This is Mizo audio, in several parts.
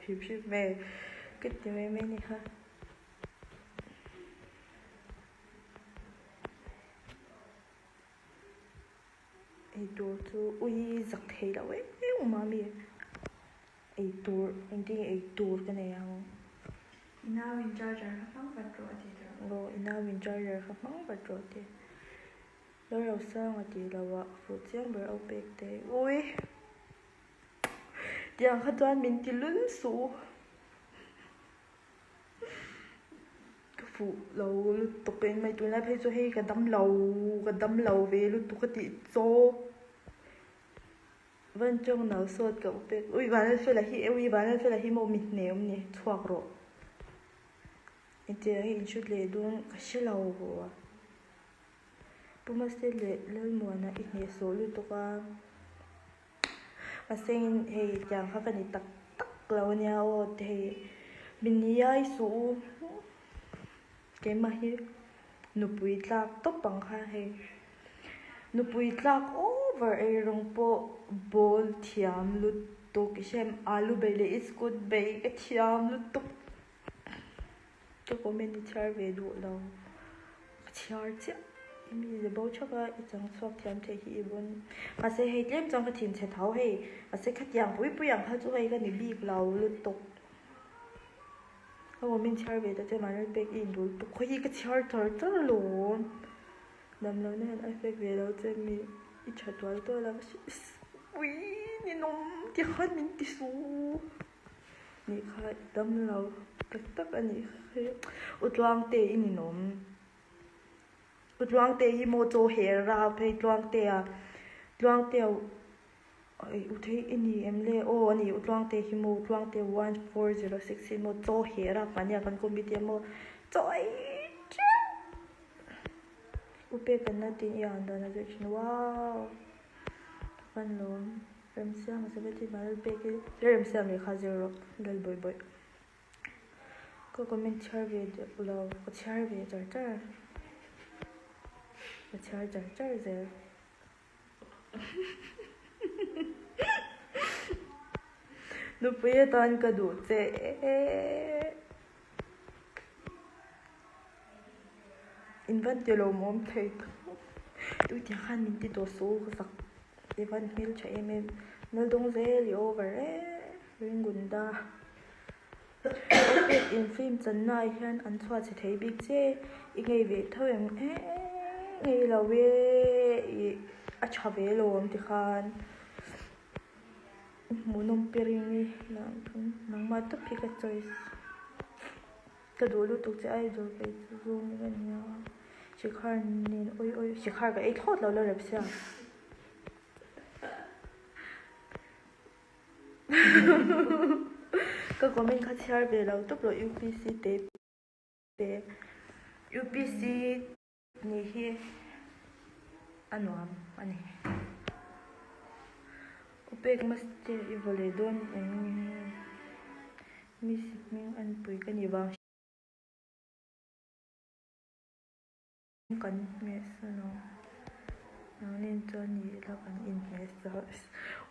Hrim hrim e, ka ti mai mai ni kha. Eitur chu ui zak thei lo em em mami eitur engtin nge eitur ka nei ang. I nau in charger kha hmang vat rawh a ti tawh. Aw i nau in charger kha hmang vat rawh a ti. Lalrosanga tih loh ah fuh chiang ber au pek te ui. Tiang kha chuan min ti lul suh. Ka fuh lo lutuk in mai tunlai phei chu hei ka dam lo ka dam lo ve lutuk a tih chaw van tawng nau sawt ka upek ui Vanlalfela hi ui Vanlalfela hi maw mi hne awm ni chhuak rawh engtiang nge in shoot leh dawn ka hre lo Pu Masi leh Lalmuana i hnehsawh lutuk a. Mahse hei tiang kha ka ni tak tak lo ania aw te hei min iai suh u keimah hi nupui tlak tawp ang kha hei nupui tlak over eirawng pawh bawl thiam lutuk i hre em alu bei leh iskut bei ka thiam lutuk. Ka comment i chhiar ve duh lo. Ka chhiar chiah. I mi ze bo thap a, i chang chhuak thiam theih hi i bawn. Mahse hei tlem chuan ka thinchhe tho hei. Mahse khatiang pui pui ang kha chu hei ka ni bik lo lutuk. Ka comment chhiar ve ta che mahni pek i indul tuk khaw hi ka chhiar char char alawm. Dam lohna hian a effect ve lo che mi i tha tual tual a. Ui ninawm ti khan min ti su. Nih kha i dam lo tak tak a nih hi. U Tluangte i ninawm. U Tluangte hi maw chaw her ra phei Tluangtea Tluangtea ih u thei i ni em le aw a ni U Tluangte hi maw Tluangte 1406 hi maw chaw her a mahnia kan committee a maw chaw ei teuh. U pek an na tin i an dan a zir thin wow ka van lawm. Remsiam a seventy mai pek i Remsiam leh kha zir rawh lal bawih bawih ka comment chhiar ve deuh lo ka chhiar ve char char ka chhiar char char zel nupui atan ka duh che e. In van ti lawmawm thei tak tutiang khan min ti tawh suh u ka zak i van hmeltha em em Naldawng zel i over em Ringunda Awpek in film channa ah hian an chhuah chhe thei bik che i ngei ve tho em ngei lo e ih a tha ve lo awm tikhan. Hmuhnawm pi ring i nangmah tawp hi ka choice ka duh lutuk che idol kei chu zawng ka nia Shikhar nen awi awi Shikhar ka ei thlawt lo la rep sia ka comment kha chhiar ve lo tawp lo UPC te te UPC. Nih hi a nuam a ni. U pek maste i vaw leh dawn eng miss hming an pui ka nih vang kan hmeh sa lo nang nen chuan ni ila kan inhmeh sa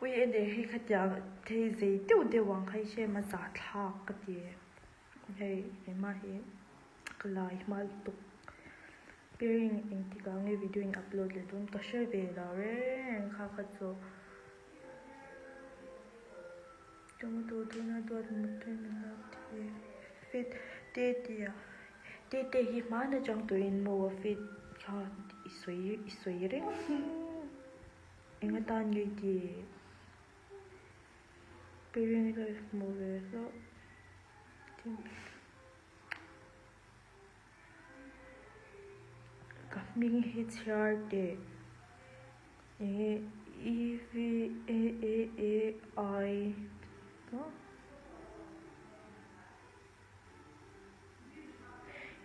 ui e leh hei khatiang thei zei deuh deuh ang kha i hre em a zahthlak ka ti hei engmah hi. Ka lai hma lutuk. Piring engtik ah nge video in upload leh dawn ka hre ve lo reng kha kha chu. Ka mu duh dawn a duat mut in min lo ti fit te te a te te hi hman atang tawhin maw a fit kha i sawi i sawi reng eng atan nge i tih Piring ka hmu ve hlauh. Ka hming hi chhiar teh enge E V A A A I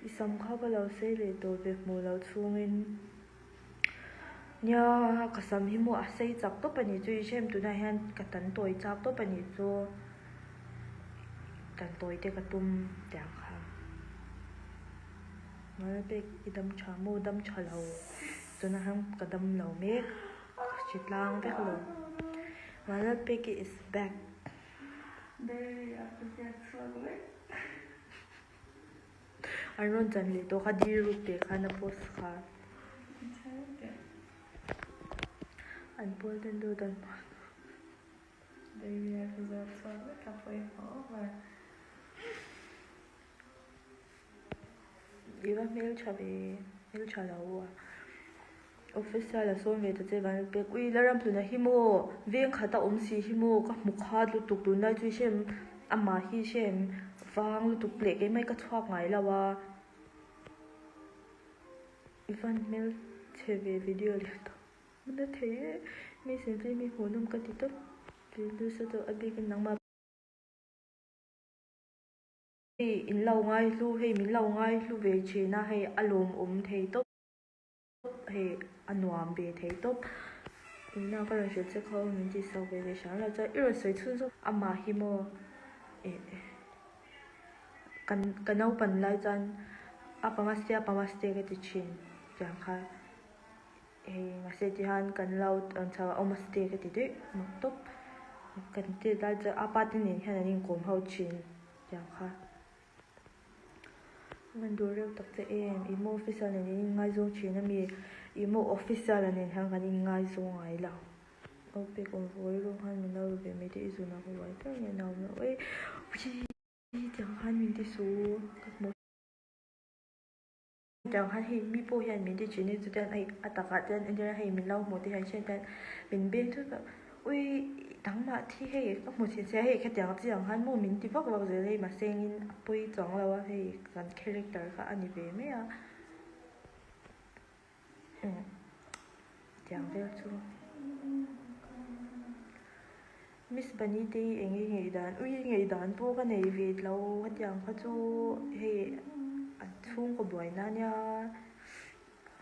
I sam kha ka lo sei leh tawh ve hmuh loh chhungin nia ka sam hi maw a sei chak tawp a nih chu i hrem tunah hian ka tan tawi chak tawp a nih chu. Kan tawi te ka tum tiang kha. Ngal pek i dam tha maw dam tha lo chuna hian ka dam lo mek ka hre tlang vek lo. Ngal pek is back. Diary ah ka ziak chhuak vek. An rawn chan leh tawh kha dil ruk teh khan a post kha. An pawl ten dawt an hman. Diary ah ka ziak chhuak vek a pawimawh over. I va hmeltha ve, hmeltha lo a. Official a sawm ve ta che van pek ui la ramhlun a hi maw veng khat a awm si hi maw ka hmu khat lutuk tunlai chu i hrem amah hi hrem vang lutuk leh keimah hi ka chhuak ngai lo a i van hmelchhe ve video leh tawh na thei e mi senfei mi hmuhnawm ka ti tawp nasa tawh a bikin nangmah. Hei in lo ngaihlu hei min lo ngaihlu ve thin a hei a lawmawm thei tawp. Hei a nuam ve thei tawp. Inna ka rawn hrilh che kha aw min ti sak ve ve hram lo chuan i rawn sawi chhun zawk amah hi maw eh kan ka naupan lai chuan a pamaste a pamaste ka ti thin tiang kha hei mahse tihian kan lo rawn chho a awmaste ka ti daih mak tawp kan tih lai chuan a pa te nen hian an inkawm ho thin tiang kha. Van duh reuh tak che em, i mo official nen in inngaizawng thin ami, i mo official nen hian kan inngaizawng ngai lo. Aw pek awm vawi rawng khan min lo ru ve mai teh i zun a ka uai ber nge nau lo e uii tiang khan min ti su ka hmu. Tiang khan hei mi pawh hian min ti thin e chutiang hei a takah chuan entir nan hei min lo hmuh te hian hriat hian min beng thut a ui dangmah thi hei ka hmu thin sia hei khatiang chi ang khan maw min ti vak vak zel hei mahse engin a pawi chuang lo a hei kan character kha a ni ve mai a tiang vel chu Miss Bunny te hi eng nge ngaihdan ui ngaihdan pawh ka nei ve lo hetiang kha chu hei an chhungkaw buaina ania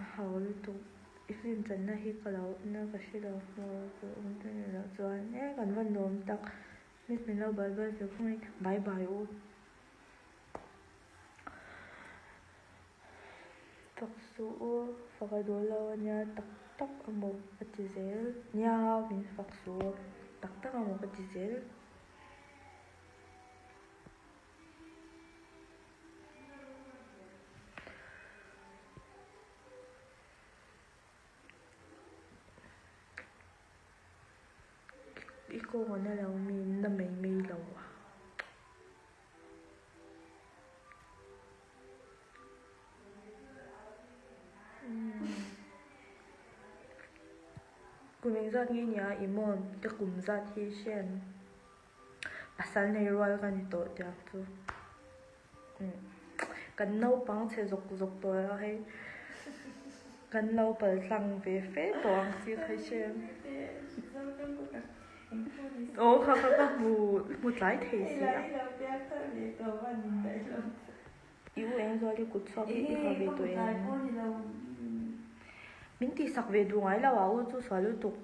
a hau lutuk i film channa hi ka lo na ka hre lo maw chuan e kan va nuam tak miss min lo bye bye ve khawng in bye bye u. Fak suh u, fak a dawl lo ania tak tak amaw ka ti zel nia min fak suh u, tak tak amaw ka ti zel. I kawng a na lo mi na mai mai lo a. Kum engzat nge nia i maw ka kum zat hi hriat pasal nei rual ka ni tawh tiang chu kan naupang chhe zawk zawk tawh a hei kan lo pal tlang ve fe tawh ang chi kha hriat. Aw kha kha ka hmu hmu tlai thei si a. I u eng zual i kut chhuak hi i ha ve tawh em? Min tih sak ve duh ngai lo a u chu sual lutuk.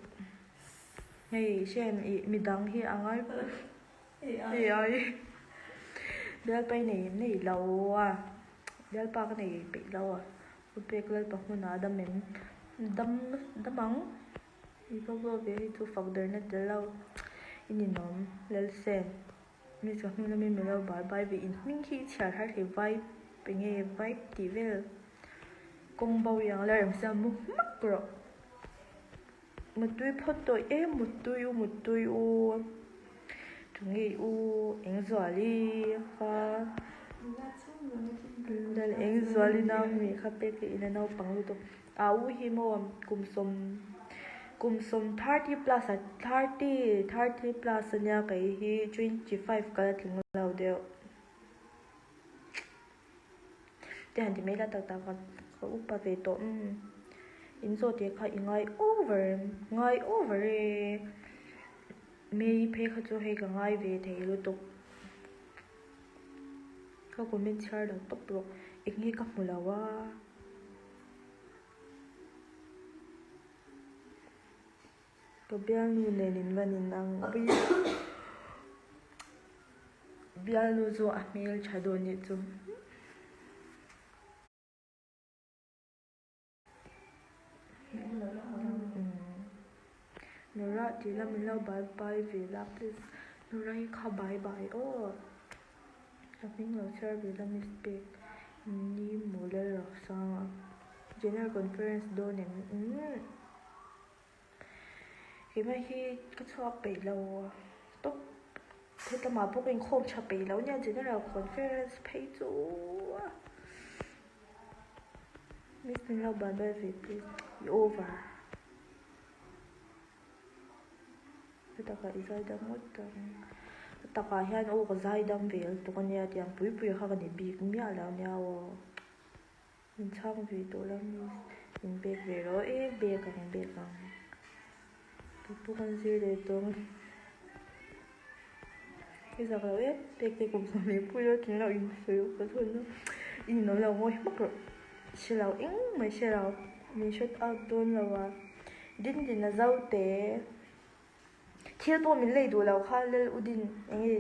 Hei hriat i midang hi a ngai hei ai bialpa i nei nei lo a bialpa ka nei peih lo a u pek lalpa hmunah a dam em dam dam ang. I va vaw ve hi chu fak derna tel lo i ninawm Lalsen. Mi chu hming lamin min lo bai bai ve in hming hi i chhiar har thei vibe enge vibe tih vel kawng bo i ang la rem sia mu hmak rawh. Muttui phawt tawh e muttui u muttui u tunge i u Engzuali kha Lal Engzuali nau mi kha pek leh in a naupang lutuk. A u hi maw kum sawm kum sawm thirty plus a thirty thirty plus ania kei hi 25 ka la tling lo deuh te han ti mai la tak tak a ka upa ve tawh umm in zawh tih kha i ngai over em ngai over e May phei kha chu hei ka ngai ve thei lutuk ka comment chhiar lo tawp rawh eng nge ka hmu lo a. Ka bialnu nen in va nin ang bialnu chu a hmel tha dawn nih chu. Nora tih la min lo bye bye ve la please. Nurai kha bye bye aw. Ka hming lo chhiar ve la miss pek ni maw Lalrosanga. General conference dawn em? Umm. Keimah hi ka chhuak peih lo tawp. Hetlama pawh ka inkhawm tha peih lo nia General conference phei chu. Miss min lo bye bye ve please. I over. Ka takah i zai dam ngawt ang. Ka takah hian aw ka zai dam ve lutuk ania tiang pui pui kha ka ni bik miah lo ania aw. Min chhang ve tawh lo miss. Min bek ve rawh e bek ang bek ang. Keipawh kan zir leh tawh ang. I zak lo em pek te kum 11 a tling lo in sawi ka chhawn a. I ninawm lo ngawi hmak rawh. Hre lo engmah hre lo. Min shot out dawn lo a. Din din a zo te. Thil pawh min lei duh lo kha Lal U Din eng nge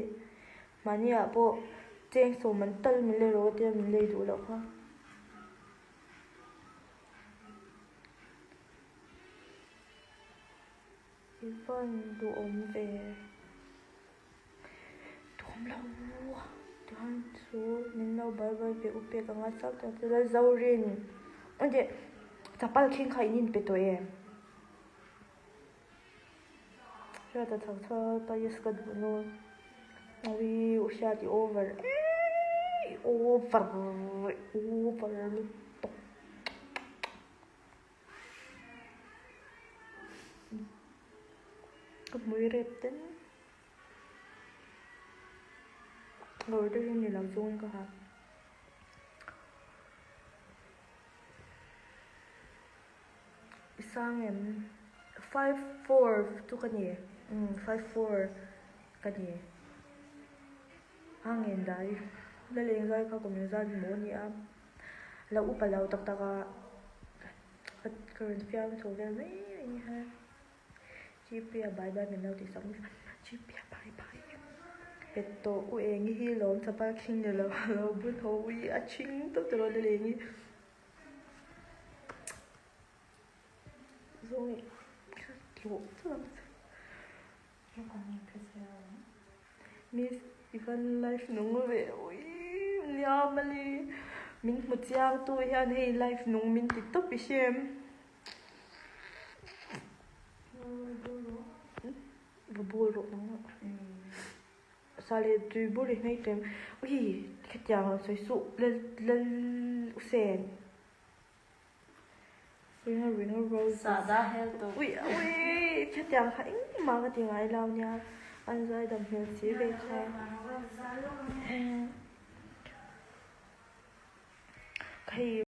mahni ah pawh cheng sawm an tal min lei rawh tia min lei duh loh kha. I van duhawm ve. Duhawm lo tihian chu min lo bye bye ve u pek anga chauh tak chu Lalzorin engteh chapal khing kha in inpe tawh em? Hriata chho chho pa yes ka duh nu awii u hriat i over eii over over lutuk ka hmui rep ten kawr te hi ni lo zawng ka ha. I sang em? 54 chu ka ni. Umm 54 ka ni. A ngen dai. La leng zai kha kum engzat maw a ni a. La upa lo tak tak a. Ka rawn fiam chho vel mai a ni ha. GP a bye bye min lo tih sak mai. GP a bye bye. Pet tawh u eng hi lawm chapal khing ni lo lo bun haw ui a chhing tawp tawh lo la leng hi. Miss Ivan life nung ve ui nia mali min hmu chiang tu hian hei life nung min ti tawp i hre em va ball rawh nang a. Sa leh tui bur i hnai tlem. Ui khatiang lo sawi suh lal lal u sen. Ring a ring a roses. Sahdah hel tawh. Ui ui khatiang kha engmah ka ti ngai lo nia an zai dam hmel si ve kha. Hei.